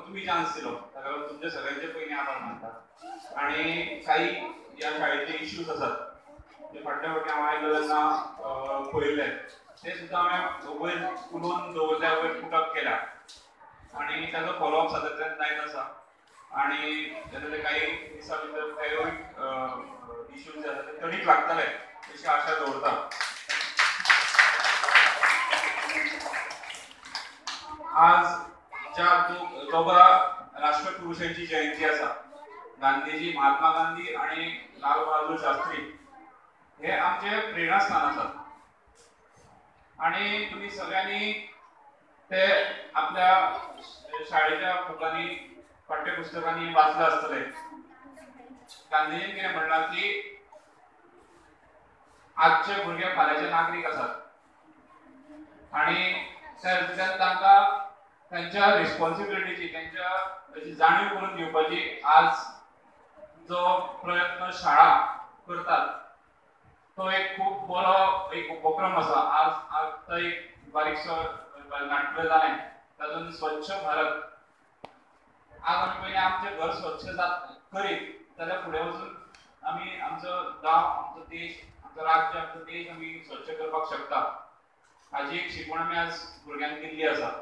तुमी चान्स दिलो ताका लागून तुमचे सगळ्यांचे पयलीं आभार मानता. आनी काही ह्या शाळेचे इश्यूज आसात जे फाटल्या फावटी हांव आयलो तेन्ना पळयल्ले ते सुद्दां हांवें वयर उलोवन दवरल्या, वयर पुटअप केल्या आनी ताजो फॉलोअप सातत्यान जायत आसा. आनी जेन्ना ते काही दिसां भितर ते इश्यूज जे आसा ते तडीक लागतले अशी आशा दवरता. आज ज्या दोगा राष्ट्रपुरुषांची जयंती आसा, गांधीजी, महात्मा गांधी आनी लाल बहादूर शास्त्री, हे आमचे प्रेरणास्थान आसात. आनी तुमी सगळ्यांनी ते आपल्या शाळेच्या बुकांनी, पाठ्यपुस्तकांनी वाचलं आसतलें. गांधीजीन कितें म्हणलां की आजचे भुरगे फाल्यांचे नागरीक आसात आनी त्या तांकां त्यांच्या रिस्पॉन्सिबिलिटीची, त्यांच्या अशी जाणीव करून घेवपाची आज जो प्रयत्न शाळा करतात तो एक खूब बरो एक उपक्रम आसा. आज आतां एक बारीकसो नाटकुलें जालें तातूंत स्वच्छ भारत. आज आमी पयलीं आमचें घर स्वच्छ करीत जाल्यार फुडें वचून आमी आमचो गांव, आमचो देश, आमचो राज्य, आमचो देश आमी स्वच्छ करपाक शकता. हाजी एक शिकवण आमी आज भुरग्यांक दिल्ली आसा.